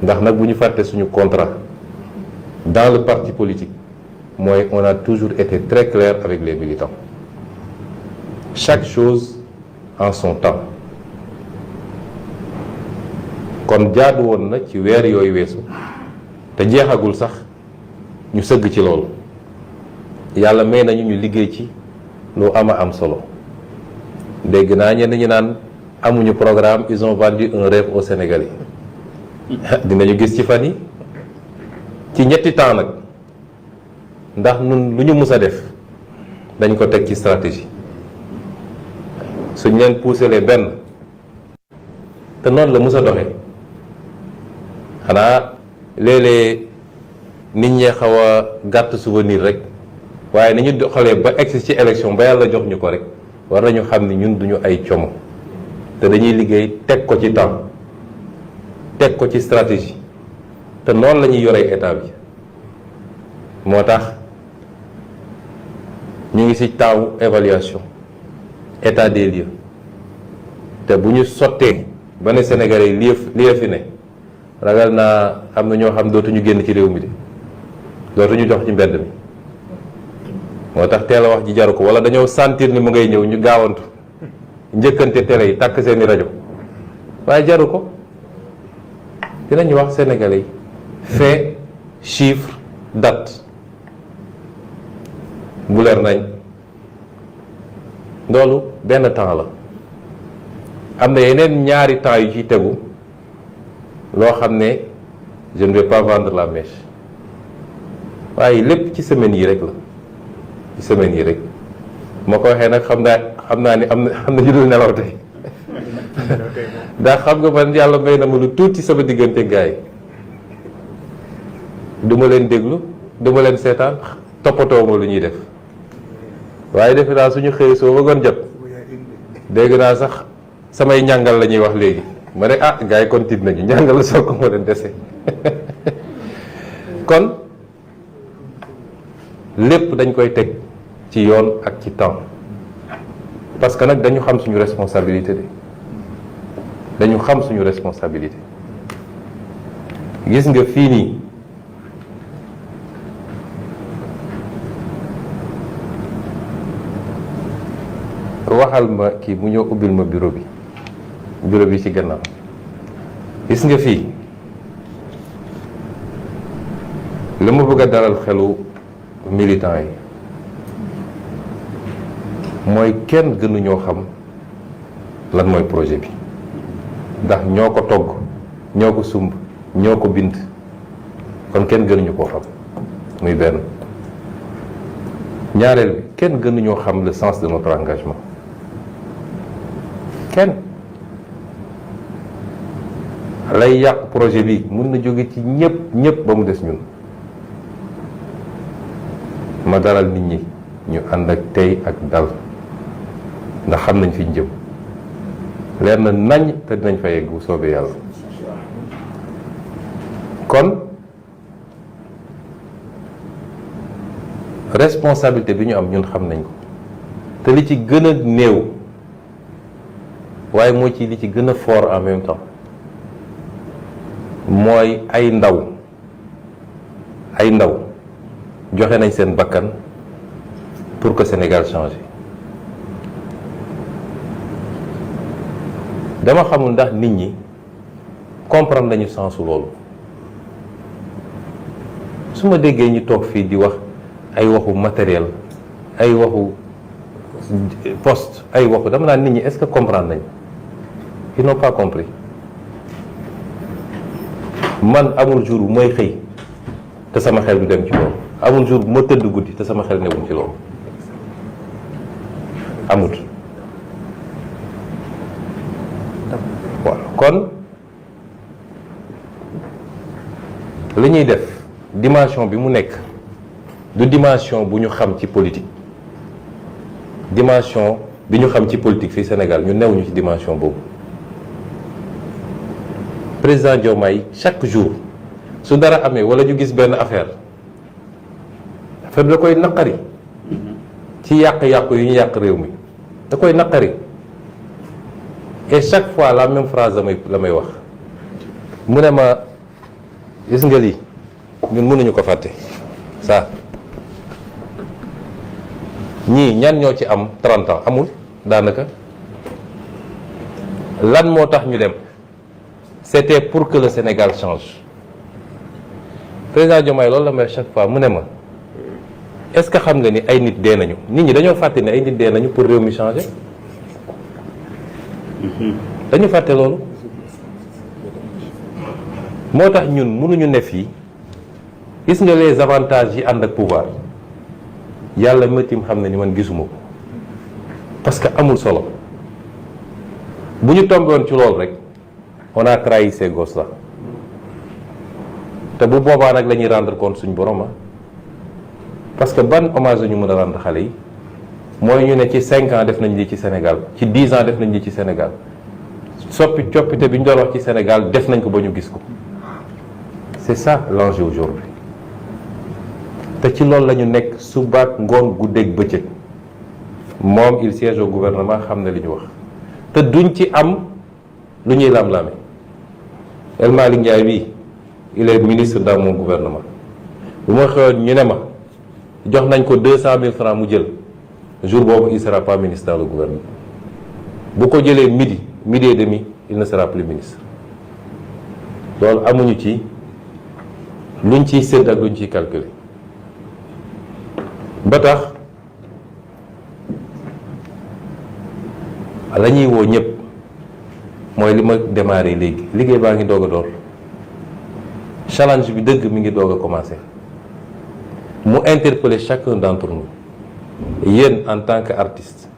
ndax nag bu ñu fàtte suñu contrat dans le parti politique mooy on a toujours été très clair avec les militants chaque chose en son temps kon jaadu woon na ci weer yooyu weesu te jeexagul sax ñu sëgg ci loolu yàlla may nañu ñu liggéey ci lu ama am solo dégg naa ñenn ñi naan amuñu programme ils ont vendu un rêve aux Sénégalais dinañu gis ci fan yi ci ñetti temps nag ndax nun lu ñu mus a def dañ ko teg ci stratégie suñ leen puusalee benn te noonu la mus a doxee xanaa léeg-léeg nit ñee xaw a gàtt souvenir rek waaye ni ñu doxalee ba egsi ci élection ba yàlla jox ñu ko rek war nañu xam ni ñun duñu ay como te dañuy liggéey teg ko ci temps teg ko ci stratégie te noonu la ñuy yoree état bi moo tax ñu ngi ci temps évaluation état des lieux te bu ñu sottee ba ne Sénégalais yi lii fi ne ragal naa am na ñoo xam dootuñu génn ci réew mi de dootuñu jox ci mbedd mi moo tax teel a wax ji jaru ko wala dañoo sentir ni mu ngay ñëw ñu gaawantu njëkkante télé yi tàkk seeni rajo waaye jaru ko dinañu wax Sénégalais yi fait chiffre date bu leer nañ loolu benn temps la am na yeneen ñaari temps yu ciy tegu loo xam ne je ne vais pas vendre la mèche waaye lépp ci semaine yi rek la ci semaine yi rek moo ko waxee nag xam naa ni am na ñu dul nelaw tey ndax xam nga man yàlla may na ma lu tuuti sama diggante gars yi du ma leen déglu du ma leen seetaan toppatoo ma lu ñuy def waaye defe naa suñu xëyee soo bëggoon jot dégg naa sax samay ñàngal la ñuy wax léegi ma ne ah gars yi kon tiit nañu ñàngal la soo ko moo leen dese kon lépp dañ koy teg ci yoon ak ci temps parce que nag dañu xam suñu responsabilité de dañu xam suñu responsabilité gis nga fii nii waxal ma kii mu ñëw ubbil ma bureau bi ci gannaaw gis nga fii li ma bëgg a dalal xelu militant yi mooy kenn gënuñoo xam lan mooy projet bi ndax ñoo ko togg ñoo ko sumb ñoo ko bind kon kenn gënuñu koo xam muy benn ñaareel bi kenn gënuñoo xam le sens de notre engagement kenn lay yàq projet bi mun na jóge ci ñëpp ba mu des ñun ma dalal nit ñi ñu ànd ak tey ak dal ndax xam nañ fi ñu jëm leer na nañ te dinañ fa yegg bu soobee yàlla kon responsabilité bi ñu am ñun xam nañ ko te li ci gën a néew waaye moo ci li ci gën a fort en même temps mooy ay ndaw joxe nañ seen bakkan pour que Sénégal change dama xamul ndax nit ñi comprendre nañu sensu loolu su ma déggee ñu toog fii di wax ay waxu matériel ay waxu poste ay waxu dama naan nit ñi est-ce que comprendre nañ ils n'ont pas compris man amul jour bu mooy xëy te sama xel du dem ci loolu amul jour bu ma tëdd guddi te sama xel newul ci loolu amut waaw kon li ñuy def dimension bi mu nekk du dimension bu ñu xam ci politique dimension bi ñu xam ci politique fii Sénégal ñu newuñu ci dimension boobu président Diomaye chaque jour su dara amee wala ñu gis benn affaire da koy naqari ci yàq-yàqu yu ñu yàq réew mi da koy naqari et chaque fois la même phrase la may wax mu ne ma gis nga lii ñun mënuñu ko fàtte ça ñii ñan ñoo ci am 30 ans amul daanaka lan moo tax ñu dem c'était pour que le Sénégal change président Diomaye loolu la may chaque fois mu ne ma est-ce que xam nga ni ay nit dee nañu nit ñi dañoo fàtte ne ay nit dee nañu pour réew mi changer dañu fàtte loolu moo tax ñun mënuñu ne fii gis nga les avantages yi ànd ak pouvoir yàlla métim xam ne ni man gisuma ko parce que amul solo bu ñu tombé woon ci loolu rek on a trahi ces gosses là te bu boobaa nag la ñuy rendre compte suñu borom parce que ban hommage la ñu mën a rendre xale yi mooy ñu ne ci 5 ans def nañ lii ci Sénégal ci 10 ans def nañ lii ci Sénégal coppite bi ñu doon wax ci Sénégal def nañ ko ba ñu gis ko c'est ça l'enjeu aujourd'hui te ci loolu la ñu nekk subaak ngoon guddeeg bëccëg moom il siège au gouvernement xam na li ñu wax te duñ ci am lu ñuy lam-lame El Malick Ndiaye bii il est ministre dans mon gouvernement bu ma xewoon ñu ne ma jox nañ ko 200 000 francs mu jël jour boobu il sera pas ministre dans le gouvernement bu ko jëlee midi et demi il ne sera plus ministre loolu amuñu ci luñ ciy sédd ak luñ ciy calculer ba tax la ñuy woo ñëpp mooy li ma démarré léegi liggéey baa ngi doog a door challenge bi dëgg mi ngi doog a commencer mu interpeller chacun d'entre nous yéen en tant qu'artiste